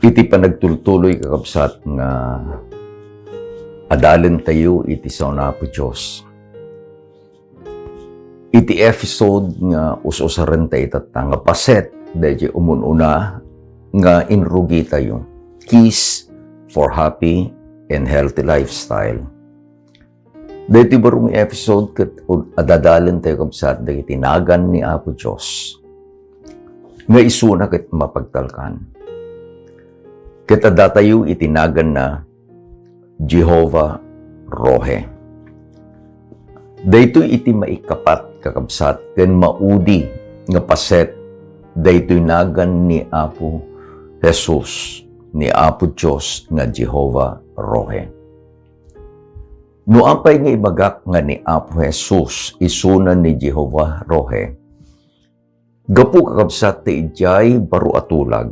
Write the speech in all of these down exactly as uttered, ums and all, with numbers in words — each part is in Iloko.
Iti panagtultuloy, kakabsat, nga adalentayo iti sao ni Apo Dios. Iti episode nga us-usaren tayo itatta nga paset daydi umun-una nga inrugitayo, Keys for Happy and Healthy Lifestyle. Daytoy baro nga episode ket ad-, adalentayo, kabsat, dagiti nagan ni Apo Dios nga isuna ket mapagtalkan. Ket addatayo iti naganna, Jehovah Rohi. Daytoy iti maikapat, kakabsat, ken maudi nga paset daytoy nagan ni Apo Jesus, ni Apo Dios nga Jehovah Rohi. No apay nga ibagak nga ni Apo Jesus isuna ni Jehovah Rohi, gapu, kakabsat, ti idiay baro a tulag,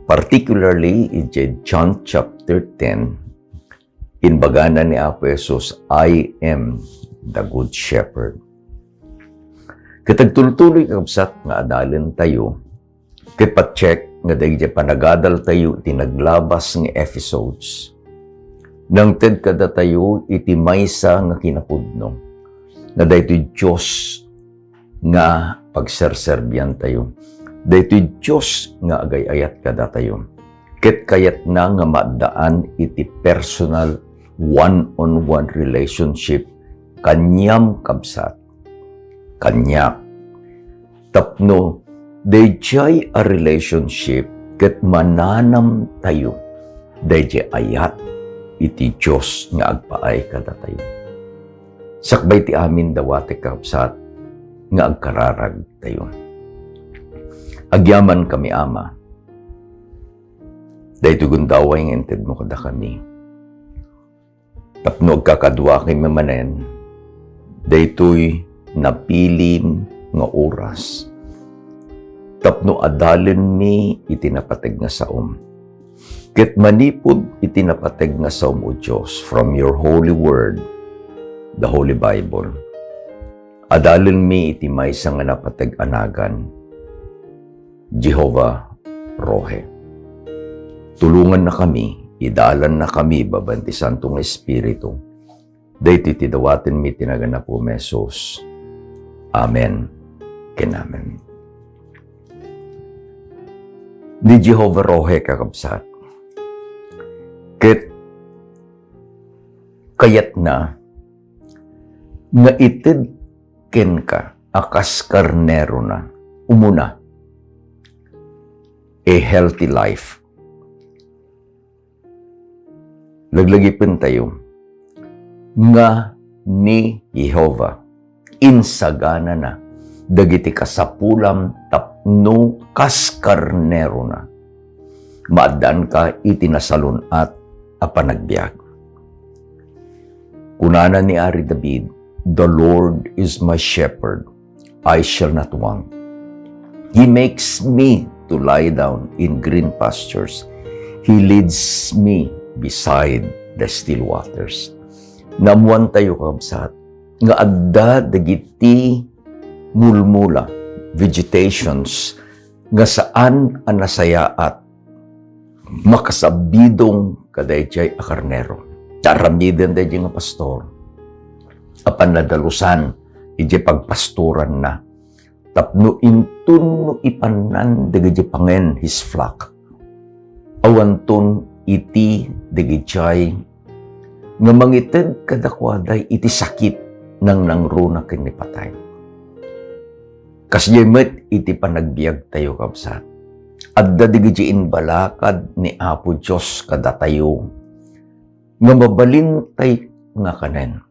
particularly idiay John chapter ten, imbagana ni Apo Jesus, "I am the Good Shepherd." Ket agtultuloy, kakabsat, nga adalentayo, ket pa-check nga daydi panagadaltayo iti naglabas nga episodes, nangted kadatayo iti maysa nga kinapudno, nga daytoy Dios nga pagserserbiantayo, daytoy Dios nga agay-ayat kadatayo, ket kayatna nga maaddaan iti personal, one-on-one relationship kaniam, kabsat, kaniak. Tapno daydiay a relationship ket mananamtayo daydiay ayat iti Dios nga agpaay kadatayo. Sakbay ti amin, dawatek, kakabsat, nga agkararagtayo. Agyamankami, Ama, daytoy gundaway nga intedmo kadakami. Tapno agkakaduakami manen daytoy napilim nga oras tapno adalenmi iti napateg nga saom. Ket manipud iti napateg nga saom, O Dios, from your holy word, the Holy Bible, adalenmi iti maysa nga napateg a nagan, Jehovah Rohi. Tulongannakami, idalannakami babaen ti Santo nga Espiritu. Daytoy ti dawatenmi iti nagan ni Apo Jesus. Amen ken amen. Ni Jehovah Rohi, kakabsat, ket kayatna nga ited kenka a kas karnerona. Umuna, a healthy life. Laglagipentayo nga ni Jehovah insaganana dagiti kasapulam tapno kas karnerona, maaddaanka iti nasalun-at a panagbiag. Kunana ni Ari David, "The Lord is my shepherd, I shall not want. He makes me to lie down in green pastures. He leads me beside the still waters." Naammoantayo, kakabsat, nga adda dagiti mulmula, vegetations, nga saan a nasayaat makasabidong kadaydiay a karnero. Aramiden daydiay nga pastor a pannadalusan idiay pagpastoranna tapno inton no ipannan dagiti pangen, his flock, awanton iti dagijay nga mangited kadakuada iti sakit, nangnangruna ken ni patay. Kasdiay met iti panagbiagtayo, kabsat. Adda dagiti imbalakad ni Apo Dios kadatayo nga mabalintay nga kanen.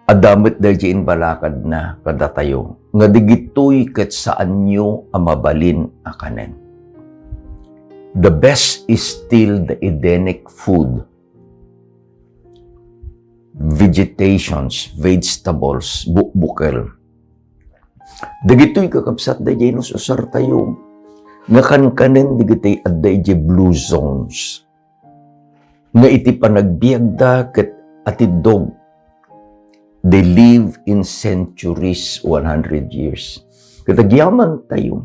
Adda met daydi imbalakadna kadatayo nga digitoy ket saanyo a mabalin a kanen. The best is still the Edenic food. Vegetations, vegetables, bukbukel. Dagitoy, kakabsat, daydi inus-usartayo nga kankanen dagiti adda iti blue zones nga iti panagbiagda ket atiddog. They live in centuries, one hundred years. Ket agyamantayo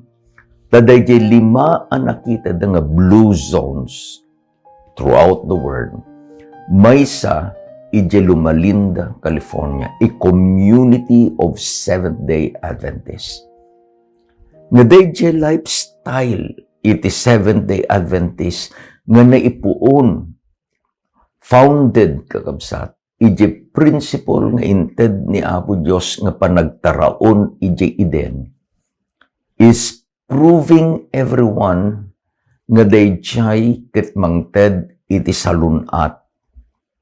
Ta daydiay lima a nakitad nga blue zones throughout the world, maysa idiay Loma Linda, California, a community of Seventh-day Adventists. Nga daydiay lifestyle iti Seventh-day Adventist nga naipuon, founded, kakabsat, idiay principle nga inted ni Apo Dios nga panagtaraon idiay Eden is proving everyone nga daydiay ket mangted iti salun-at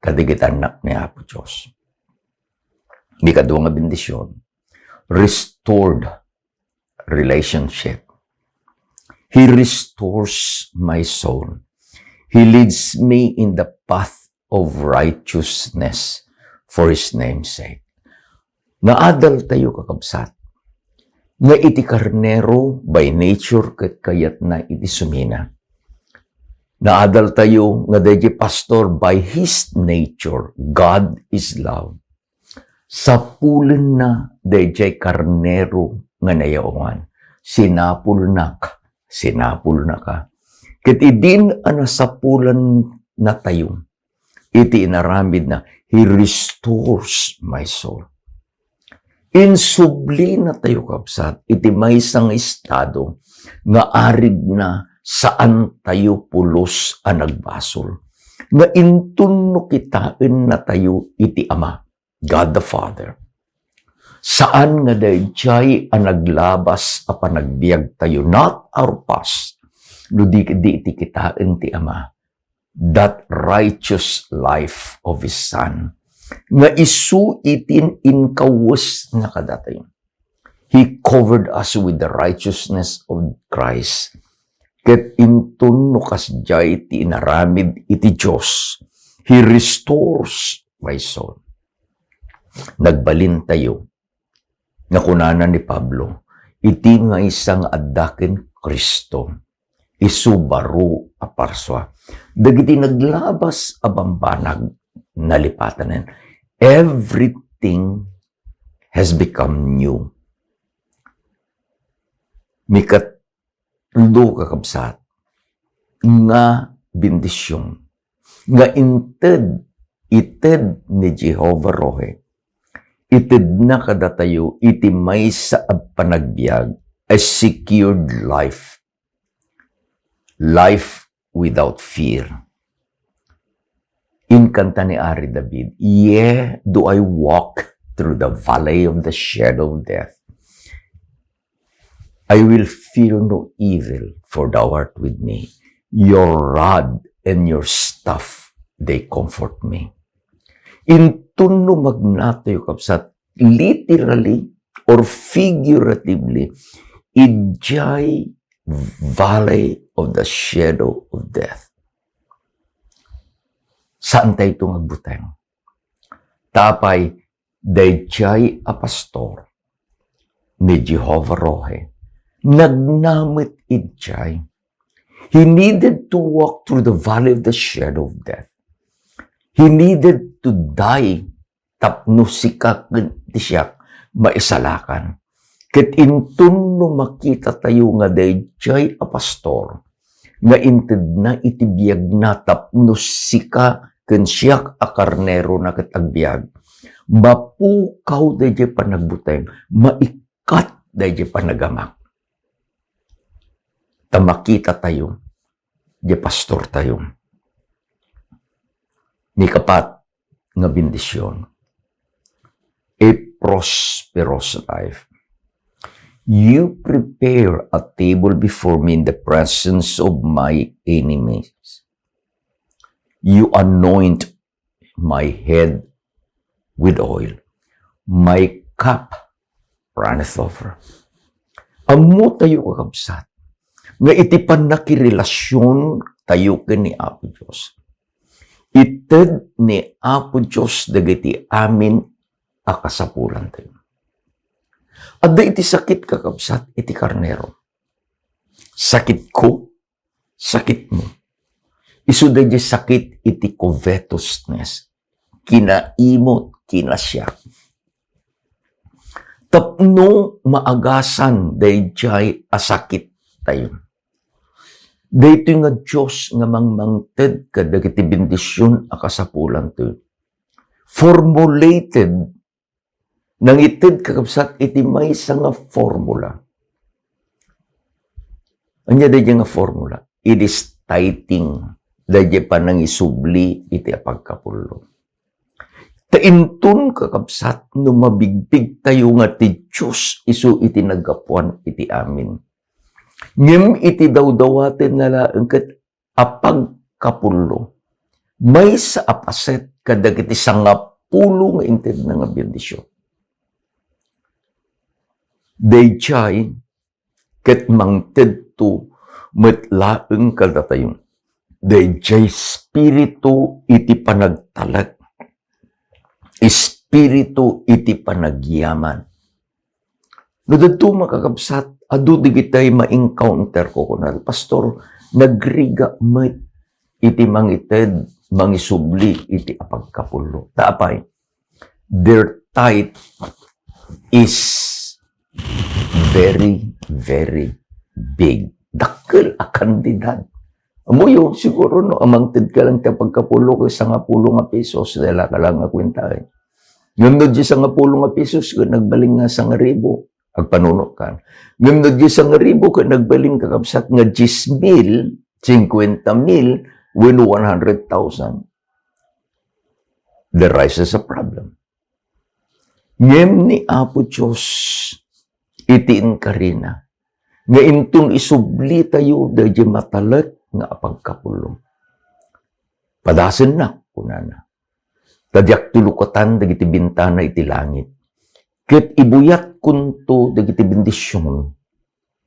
kadagiti annak ni Apo Dios. Ikadua nga bendision, restored relationship. He restores my soul. He leads me in the path of righteousness for His name's sake. Naadal tayo, kakabsat, nga iti karnero by nature ket kayatna iti sumina. Naadal tayo nga daydiay pastor by His nature. God is love. Sapulenna daydiay karnero nga nayawan. Sinapulnak, sinapulnaka. Ket idin a nasapulanna tayo iti inaramidna, He restores my soul. Insublina tayo, kabsat, iti maysa nga estado nga arigna saan tayo pulos a nagbasol, nga inton no kitaenna tayo iti Ama, God the Father, saan nga daydiay a naglabas a panagbiag tayo, not our past, no di, di iti kitaen ti Ama, that righteous life of His Son, nga isu itin inkawesna kadatayo. He covered us with the righteousness of Christ. Ket inton no kasdiay ti inaramid iti Dios, He restores my soul. Nagbalin tayo nga kunana ni Pablo, iti maysa nga adda ken Cristo, isu baro a parsua. Dagiti naglabas a bambanag, nalipatanen. Everything has become new. Mikatlo, kakabsat, nga bendision nga inted, ited ni Jehovah Rohi. Itedna kadatayo iti maysa a panagbiag, a secured life. Life without fear. Inkanta ni Ari David, "Yea, do I walk through the valley of the shadow of death, I will fear no evil, for thou art with me. Your rod and your staff, they comfort me." Inton no magnatayo, kabsat, literally or figuratively, idiay valley of the shadow of death, saan tayo nga agbuteng. Ta apay, daydiay a pastor ni Jehovah Rohi, nagna met idiay. He needed to walk through the valley of the shadow of death. He needed to die tapno sika ken ti siak maisalakan. Ket inton no makita tayo nga daydiay a pastor nga intedna iti biagna tapno sika ken siak a karnerona ket agbiag, mapukaw daydiay panagbuteng, maikkat daydiay panagamak. Ta makita tayo, di pastor tayo. Mikapat nga bendision, a prosperous life. You prepare a table before me in the presence of my enemies. You anoint my head with oil. My cup runneth over. Ammo tayo, kakabsat, nga iti pannakirelasion tayo ken ni Apo Dios, ited ni Apo Dios dagiti amin a kasapulan tayo. Adda iti sakit, kakabsat, iti karnero. Sakitko, sakitmo. Isu daydiay sakit iti covetousness, kinaimut, kinasiak. Tapno maagasan daydiay a sakit tayo. Daytoy nga Dios nga mangmangted kadagiti bendision a kasapulanto. Formulated, nangited, kakabsat, iti maysa nga formula. Ania daydiay nga formula? It is tithing. Daydiay panangisubli iti apagkapullo. Ta inton, kakabsat, no mabigbig tayo nga ti Dios isu iti naggapuan iti amin, ngem iti dawdawatenna laeng ket apagkapullo, maysa a paset kadagiti sangapulo nga intedna nga bendision. Daydiay ket mangtedto met laeng kadatayo. Daydiay espiritu iti panagtalek, espiritu iti panagyaman. No dadto, makakabsat, adu digitay ma-encounter ko, kuna, "Pastor, nagriga met iti mangited, mangisubli iti apagkapullo." Ta apay, their tithe is very, very big. Dakkel a kantidad. Ammoyo, siguro, no, amangted ka lang ti apagkapullo ket sangapulo nga pesos, dala ka lang nga kwenta, eh. Ngem no di sangapulo nga pesos, ket nagbalin nga sangaribu, agpanunot ka. Ngem no di sangaribu, ket nagbalin, kakabsat, nga dies mil, cincuenta mil, wenno one hundred thousand, there rises a problem. Ngem ni Apo Dios iti inkarina nga inton isubli tayo daydiay matalek nga apagkapullo. "Padasennak," kunana, "ta diak tulukatan dagiti bintana iti langit, ket ibuyatkonto dagiti bendision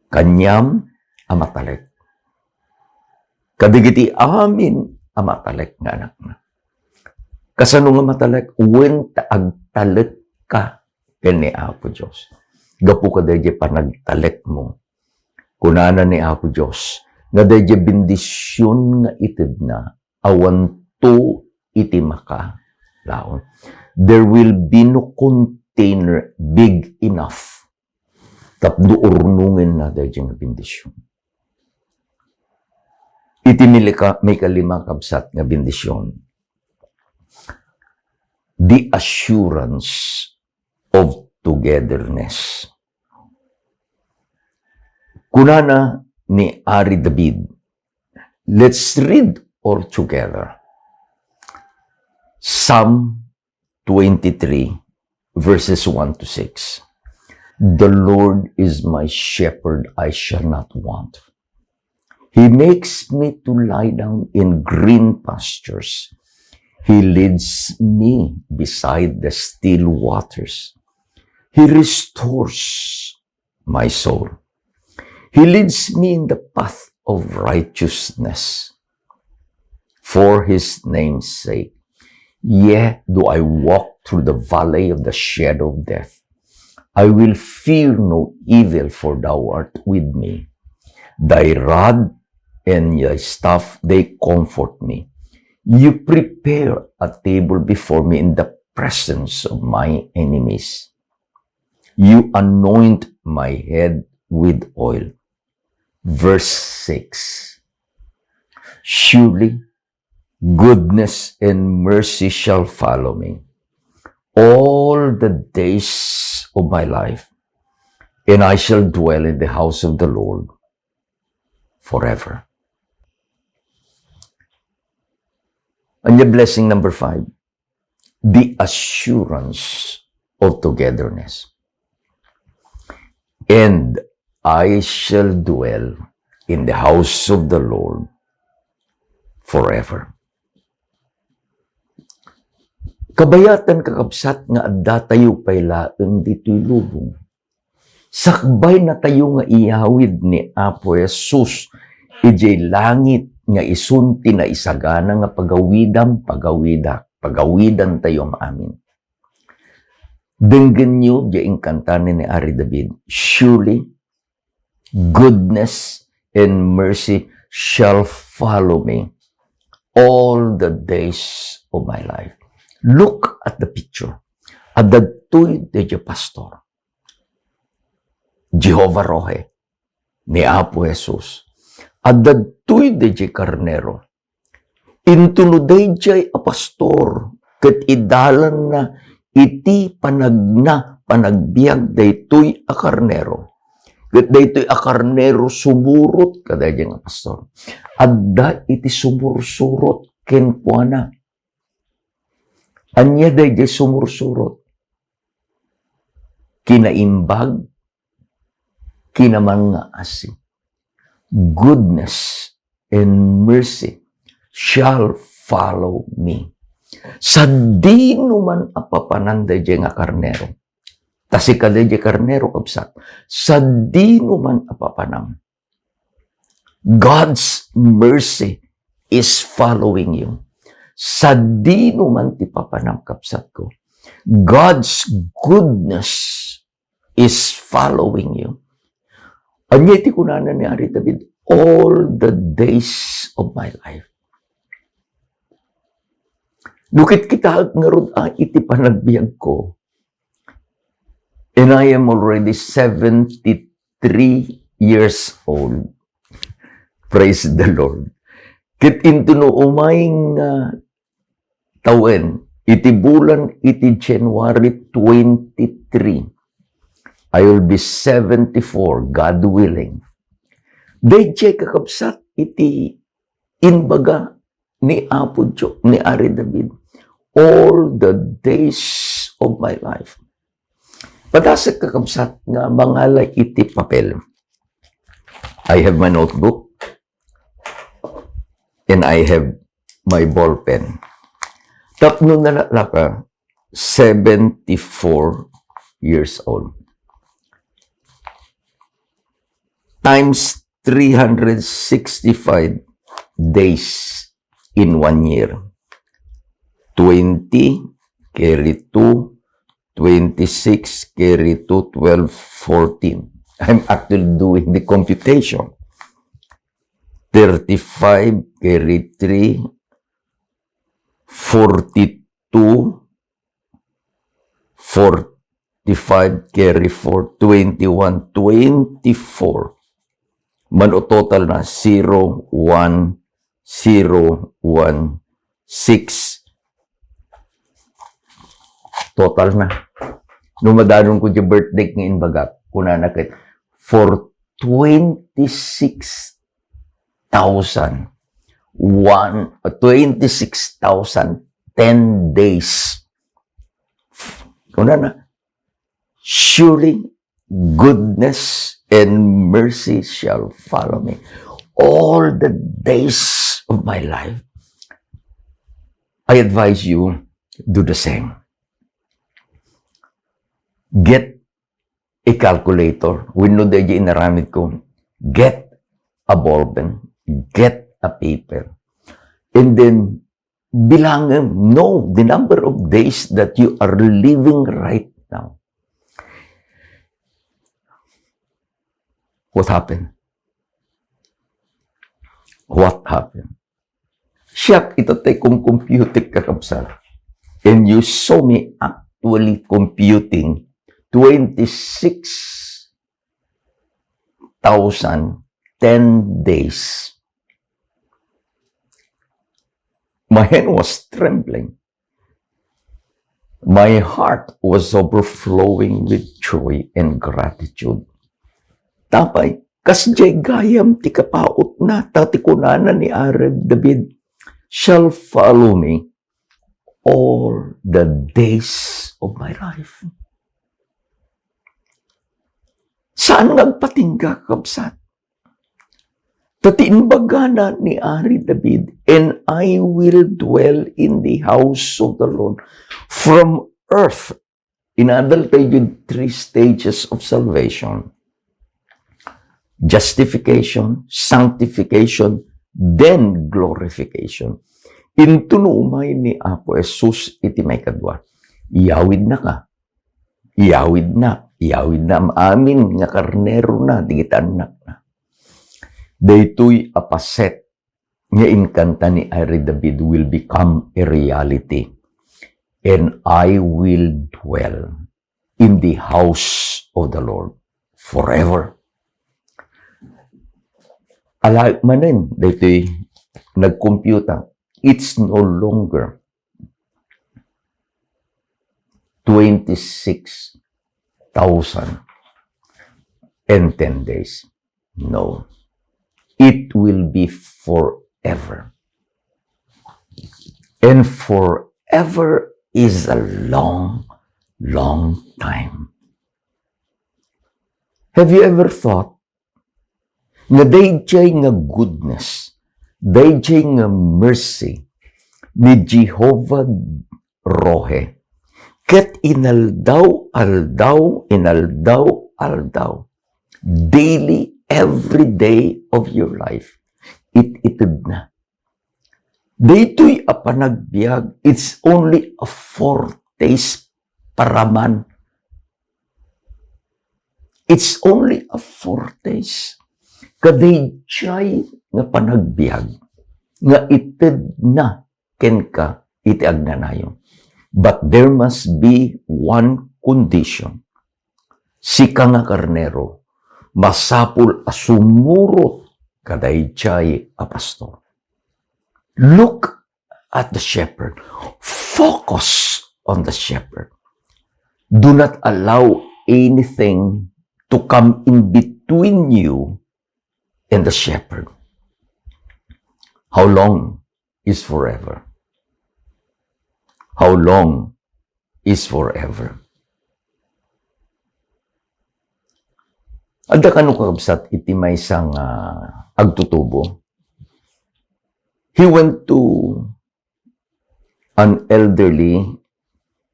kaniam a matalek kadagiti amin a matalek nga anakna." Kasano nga matalek? Wen ta agtalekka ken ni Apo Dios. Gapu kadaydiay panagtalekmo, kunana ni Apo Dios nga daydiay bendision nga itedna, awanto iti makalaom. There will be no container big enough tapno urnongenna daydiay nga bendision. Iti milika-, maikalima, kabsat, nga bendision, the assurance of togetherness. Kunana ni Ari David, let's read all together. Psalm twenty-three, verses one to six. "The Lord is my shepherd, I shall not want. He makes me to lie down in green pastures. He leads me beside the still waters. He restores my soul. He leads me in the path of righteousness for his name's sake. Yea, though I walk through the valley of the shadow of death, I will fear no evil, for thou art with me. Thy rod and thy staff, they comfort me. You prepare a table before me in the presence of my enemies. You anoint my head with oil." Verse six. "Surely goodness and mercy shall follow me all the days of my life, and I shall dwell in the house of the Lord forever." And the blessing number five, the assurance of togetherness. "And I shall dwell in the house of the Lord forever." Kabayatan, kakabsat, nga adda tayo pay laeng ditoy lubong. Sakbay na tayo nga iyawid ni Apo Jesus idiay langit nga isun ti naisagana nga pagawidan, pagawidak, pagawidan tayo amin. Denggenyo diay inkantanen ni Ari David, "Surely goodness and mercy shall follow me all the days of my life." Look at the picture. Adda ditoy daydiay pastor. Jehovah Rohi. ni Apo Jesus. Adda ditoy daydiay karnero. Intono daydiay a pastor ket idalanna iti panagna, panagbiag daytoy a karnero. Ket daytoy a karnero sumurot kadaydiay nga pastor. Adda iti sumursurot kenkuana. Ania daydiay sumursurot? Kinaimbag, kinamangngaasi. Goodness and mercy shall follow me. Sadino man a papanan daydiay nga karnero. Ta sika daydiay karnero, kabsat. Sadino man a papanam. God's mercy is following you. Sadino man ti papanam, kabsatko. God's goodness is following you. Ania ti kunana ni Ari David, "All the days of my life." No kitkitaek ngarud a iti panagbiagko, and I am already seventy-three years old. Praise the Lord. Ket intono umay nga tawen, iti bulan, iti January twenty-three, I will be seventy-four, God willing. Daydiay, kakabsat, iti imbaga ni Apo Dio, ni Ari David, "All the days of my life." Padasek, kakabsat, nga mangala iti papel. I have my notebook and I have my ball pen. Tapno nalaklaka, seventy-four years old. Times three hundred sixty-five days in one year. Twenty, carry two, twenty-six, carry two, twelve, fourteen. I'm actually doing the computation. Thirty-five, carry three, forty-two, forty-five, carry four, twenty-one, twenty-four. Mano total na, zero, one, zero, one, six. Total na. No madanonko ti birthday nga imbagak, kunana ket, for twenty-six thousand, one, twenty-six thousand ten days. Kunana, "Surely goodness and mercy shall follow me all the days of my life." I advise you, do the same. Get a calculator. Wenno daydiay inaramidko, get a ball pen, get a paper. And then, bilangem, know the number of days that you are living right now. What happened? What happened? Siak ita tay kumkumputek, kakabsat. And you saw me actually computing twenty-six thousand ten days. My hand was trembling. My heart was overflowing with joy and gratitude. Tapay, kasdiay gayam ti kapautna, ta ti kunana ni Ari David, "Shall follow me all the days of my life." Saan nga agpatingga, kabsat? Ta ti imbagana ni Ari David, "And I will dwell in the house of the Lord from earth." Inadal tayo yung three stages of salvation. Justification, sanctification, then glorification. Intono umay ni Apo Jesus iti maikadua. Iyawidna ka. Iyawidna. Iyawidna am-, amin nga karnerona, dagiti annakna. Daytoy a paset nga inkanta ni Ari David will become a reality. "And I will dwell in the house of the Lord forever." Ala manen, daytoy nagkompyuta. It's no longer twenty-six thousand and ten days. No. It will be forever. And forever is a long, long time. Have you ever thought nga dayjay nga goodness, dayjay nga mercy ni Jehovah Rohe, ket inaldaw-aldaw, inaldaw-aldaw, daily, every day of your life, it-itedna. Daytoy a panagbiag, it's only a foretaste para man. It's only a foretaste. Kadayjay nga panagbiag nga itedna kenka iti agnanayon. But there must be one condition. Sika nga karnero, masapul a sumurot kadayjay a pastor. Look at the shepherd. Focus on the shepherd. Do not allow anything to come in between you and the shepherd. How long is forever? How long is forever? Adda kano, kakabsat, iti maysa nga agtutubo. He went to an elderly,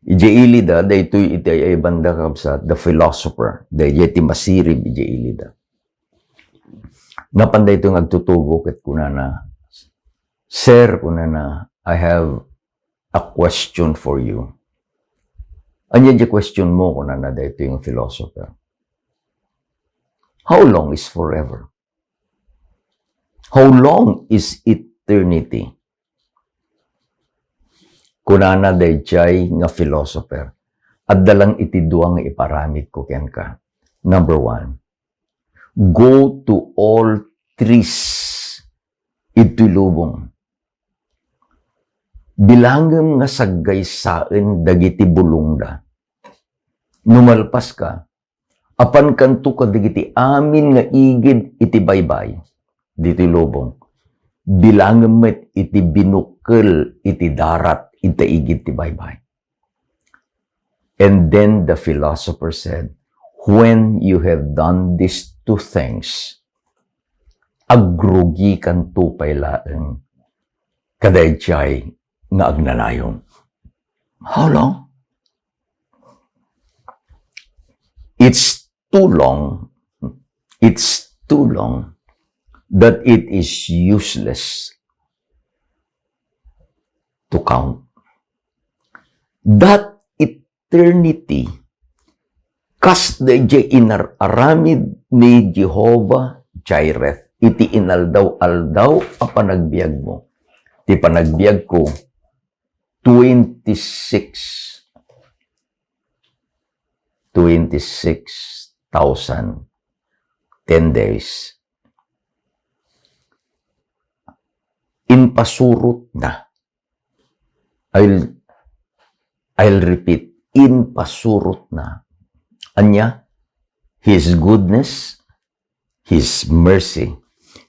idiay ilida, daytoy iti ay-, ay banda, kakabsat, the philosopher, daydiay ti masirib idiay ilida. Napan daytoy nga agtutubo ket kunana, "Sir," kunana, "I have a question for you." "Ania diay question mo?" kunana daytoy nga philosopher. "How long is forever? How long is eternity?" Kunana dayjay nga philosopher, "Adda lang iti dua nga iparamidko kenka. Number one, go to all trees iti lubong. Bilangem nga saggaysaen dagiti bulongda. No malpaska, apankanto kadagiti amin nga igid iti baybay ditoy lubong. Bilangem met iti binukkel iti darat iti igid ti baybay." And then the philosopher said, "When you have done these two things, agrugikanto pay laeng kadayjay nga agnanayon." How long? It's too long. It's too long that it is useless to count. That eternity, kas dayjay inar-aramid ni Jehovah Jireh iti inaldaw-aldaw a panagbiagmo. Ti panagbiagko, twenty-six, twenty-six thousand, ten days. Impasurotna. I'll, I'll repeat, impasurotna. Ania? His goodness, His mercy,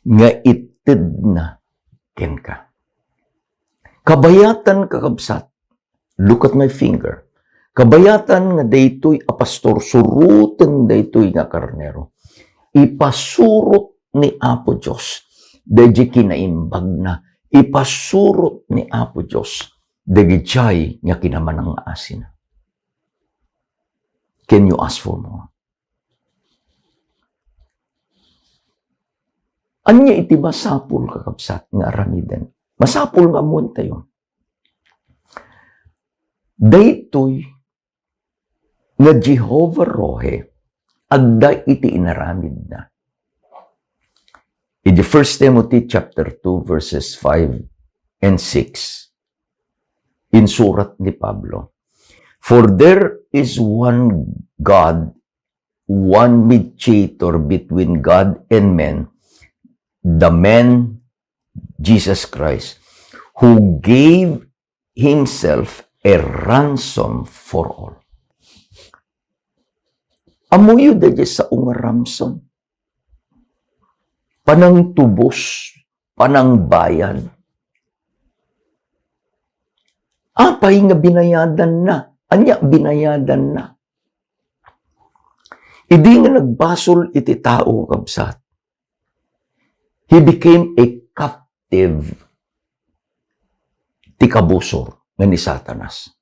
nga itedna kenka. Kabayatan, kakabsat, look at my finger. Kabayatan nga daytoy a pastor, suroten daytoy nga karnero. Ipasurot ni Apo Dios dayjay kinaimbagna. Ipasurot ni Apo Dios dayjay nga kinamanangngaasina. Can you ask for more? Ania iti masapul, kakabsat, nga aramiden? Masapul nga ammoentayo. Daytoy nga Jehovah Rohe, adda iti inaramidna. Iti First Timothy chapter two, verses five and six, insurat ni Pablo, "For there is one God one mediator between God and men, the man Jesus Christ, who gave himself a ransom for all. Ammoyo daydiay sao nga ransom? Panangtubos, panangbayad. Apay nga binayadanna? Ania binayadanna? Idi nga nagbasol iti tao, kabsat, he became a captive ti kabusor nga ni Satanas.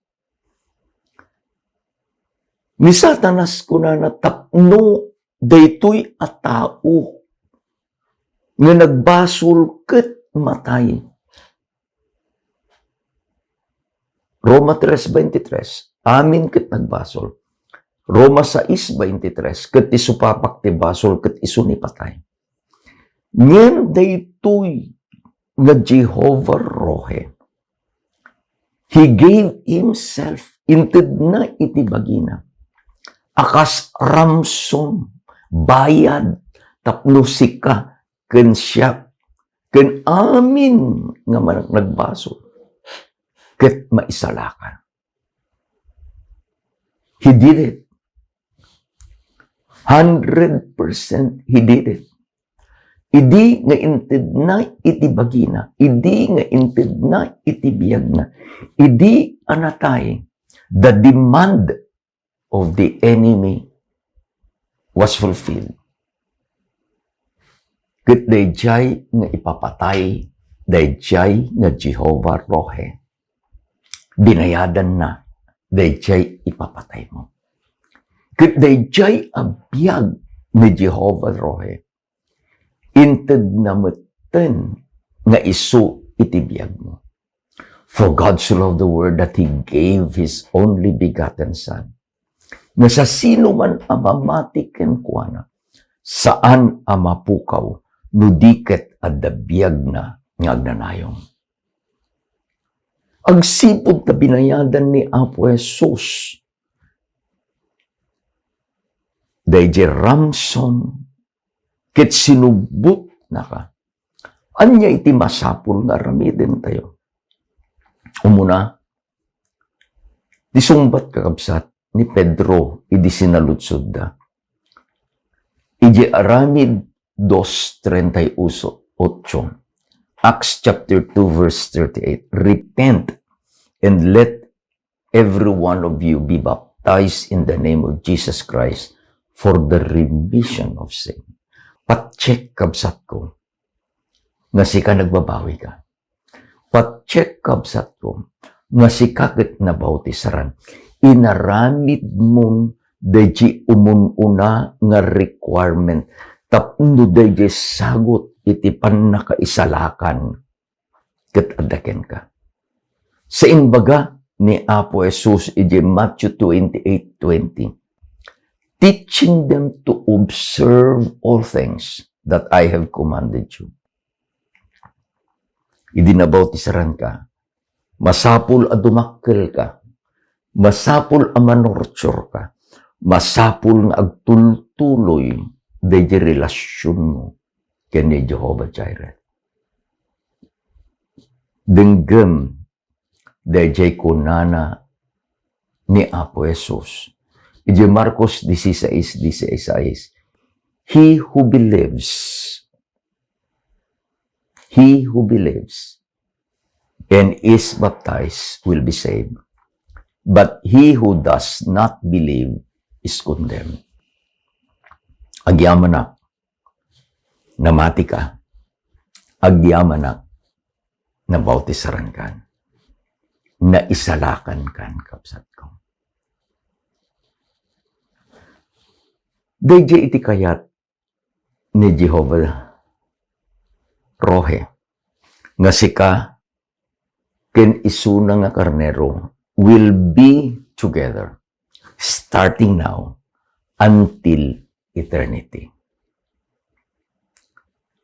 Ni Satanas kunana, tapno daytoy a tao nga nagbasol ket matay. Roma tres veintitrés, amin ket nagbasol. Roma sais veintitrés, ket ti supapak ti basol ket isu ni patay. Ngem daytoy nga Jehovah Rohi, he gave himself, intedna iti bagina a kas ransom, bayad, tapno sika ken siak ken amin nga man-, nagbasol ket maisalakan. He did it. Hundred percent he did it. Idi nga intedna iti bagina, idi nga intedna iti biagna, idi a natay, the demand of the enemy was fulfilled. Ket daydiay nga ipapatay, daydiay nga Jehovah Rohi, binayadanna daydiay ipapataymo. Ket daydiay a biag ni Jehovah Rohi, intedna metten nga isu iti biagmo. For God so loved the world that He gave His only begotten Son, nga sasinoman a mamati kenkuana, saan a mapukaw, no di ket adda biagna nga agnanayon. Agsipud ta binayadan ni Apo Jesus daydiay ransom ket sinubbutnaka. Ania iti masapul nga aramidentayo? Umuna, ti sungbat, kakabsat, ni Pedro idi sinaludsodda. Idiay Aramid dos treinta y ocho, Acts chapter two verse thirty-eight, "Repent and let every one of you be baptized in the name of Jesus Christ for the remission of sin." Patchek, kabsatko, nga sika nagbabawi ka. Patchek, kabsatko, nga sika ket nabautisaran. Inaramidmon daydiay umun-una nga requirement tapno daydiay sagut iti pannakaisalakan ket adda kenka. Sa imbaga ni Apo Jesus iti Matthew twenty-eight twenty, "Teaching them to observe all things that I have commanded you." Idi nabautisaranka, masapul a dumakkelka, masapul a manurtureka, masapul nga agtultuloy daydiay relasionmo ken ni Jehovah Jireh. Denggem daydiay kunana ni Apo Jesus. Idiay Marcos dieciséis dieciséis, "He who believes, he who believes and is baptized will be saved, but he who does not believe is condemned." Agyamanak, namati ka. Agyamanak, nabautisarankan. Naisalakankan, kabsatko. Daydiay iti kayat ni Jehovah Rohi nga sika ken isuna nga karnero will be together, starting now until eternity.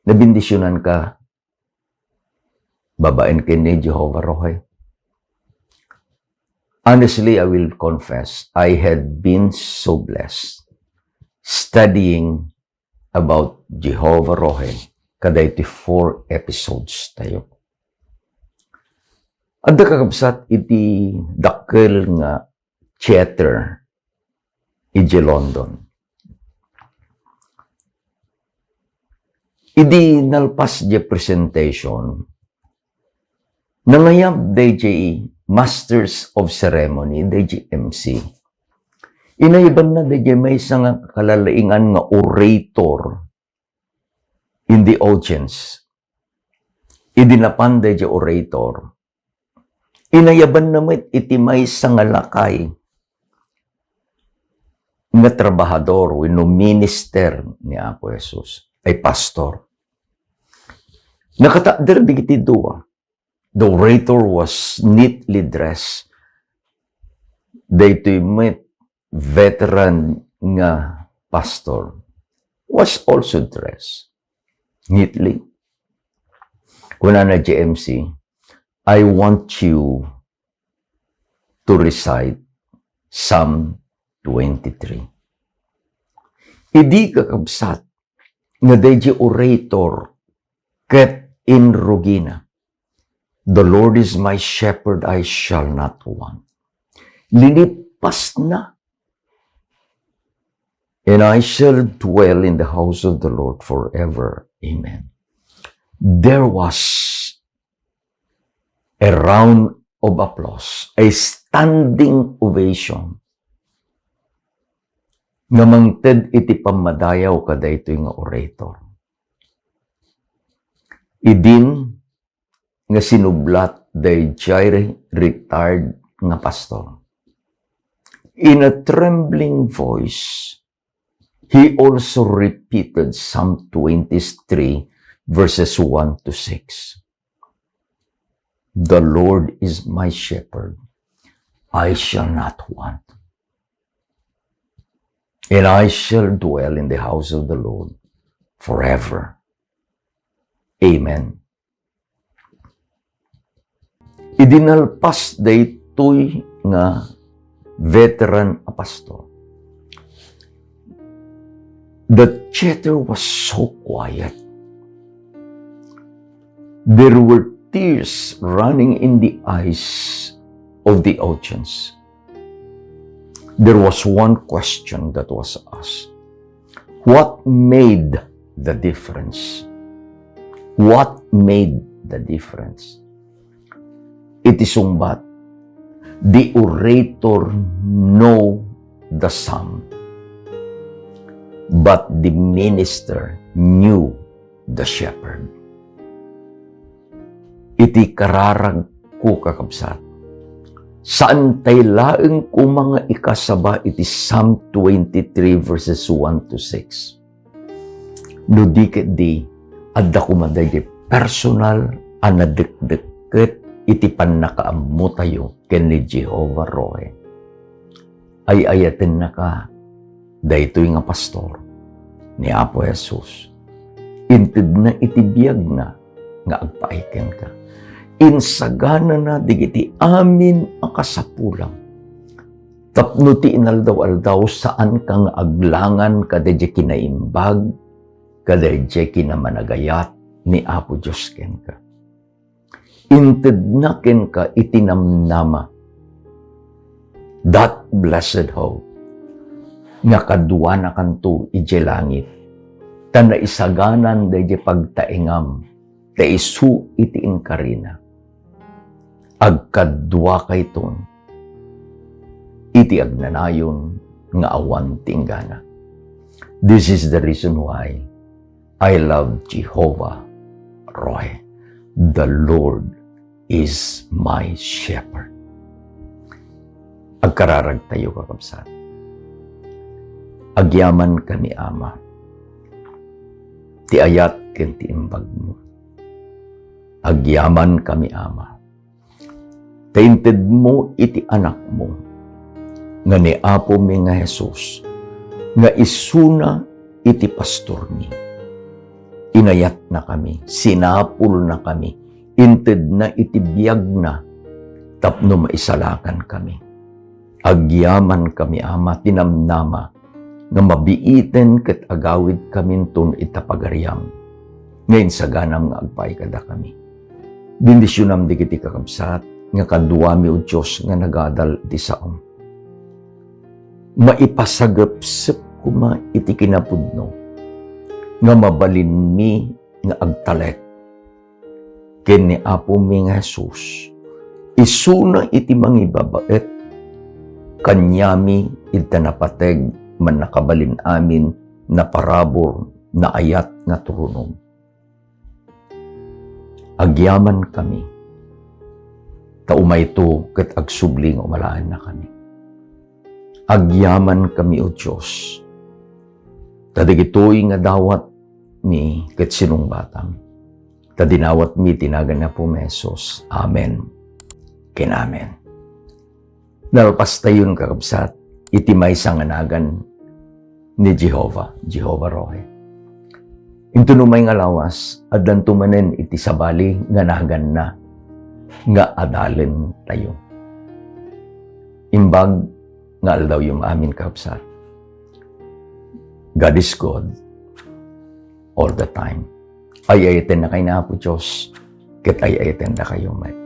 Nabendisionanka babaen ken ni Jehovah Rohi? Honestly, I will confess, I had been so blessed studying about Jehovah Rohi kadaytoy four episodes tayo. Adda, kakabsat, iti dakkel nga theater idiay London. Idi nalpas diay presentation, nangayab daydiay Masters of Ceremony, daydiay M C. Inayabanna daydiay maysa nga kalalaingan nga orator in the audience. Idi napan daydiay orator, inayabanna met iti maysa nga lakay nga trabahador wenno minister ni Apo Jesus, ay pastor. Nakatakder dagiti dua. The orator was neatly dressed. Daytoy met veteran nga pastor was also dressed neatly. Kunana diay M C, "I want you to recite Psalm twenty-three." Idi, kakabsat, nga daydiay orator ket inrugina, "The Lord is my shepherd, I shall not want." Linippasna, "And I shall dwell in the house of the Lord forever." Amen. There was a round of applause, a standing ovation, nga mangted iti pammadayaw kadaytoy nga orator. Idin nga sinublat daydiay retired nga pastor, in a trembling voice, he also repeated Psalm twenty-three, verses one to six. "The Lord is my shepherd, I shall not want. And I shall dwell in the house of the Lord forever." Amen. Idi nalpas daytoy nga veteran a pastor, the theater was so quiet. There were tears running in the eyes of the audience. There was one question that was asked. What made the difference? What made the difference? Iti sungbat, the orator know the psalm, but the minister knew the shepherd. Iti kararagko, kakabsat, saan tay laeng koma nga ikasaba iti Psalm twenty-three, verses one to six. No di ketdi, adda koma daydi personal a nadekdekket iti pannakaammotayo ken ni Jehovah Rohi. Ay-ayatennaka daytoy nga pastor ni Apo Jesus. Intedna iti biagna nga agpaay kenka. Insaganana dagiti amin a kasapulam. Tapno ti inaldaw-aldaw, saanka nga aglangan kadaydiay kinaimbag, kadaydiay kinamanagayat ni Apo Dios kenka. Intedna kenka iti namnama, that blessed hope, nga kaduanakanto idiay langit, ta naisaganan daydiay pagtaengam ta isu iti inkarina. Agkaduakayton iti agnanayon nga awan ti inggana. This is the reason why I love Jehovah Rohi. The Lord is my shepherd. Agkararagtayo, kakabsat. Agyamankami, Ama, ti ayat ken ti imbagmo. Agyamankami, Ama, ta intedmo iti Anakmo nga ni Apomi nga Jesus, nga isuna iti pastormi. Inayatnakami, sinapulnakami, intedna iti biagna tapno maisalakankami. Agyamankami, Ama, ti namnama, nga mabiiten ket agawidkaminton ita pagariam nga insaganam nga agpaay kadakami. Bendisionam dagiti kakabsat nga kaduami, O Dios, nga nagadal iti saom. Maipasagepsep koma iti kinapudno nga mabalinmi nga agtalek ken ni Apomi nga Jesus. Isuna iti mangibabaet kaniami ita napateg, mannakabalin amin, naparabur, naayat nga turunom. Agyamankami, ta umayto ket agsubli nga umalaennakami. Agyamankami, O Dios, ta dagitoy nga dawatmi ket sinungbatam, ta dinawatmi iti nagan ni Apomi Jesus. Amen ken amen. Nalpastayon, kakabsat, iti maysa nga nagan ni Jehovah, Jehovah Rohi. Inton umay nga lawas, addanto manen iti sabali nga naganna nga adalentayo. Imbag nga aldawyo amin, kakabsat. God is good all the time. Ay-ayatennakay ni Apo Dios, ket ay-ayatendakayo met.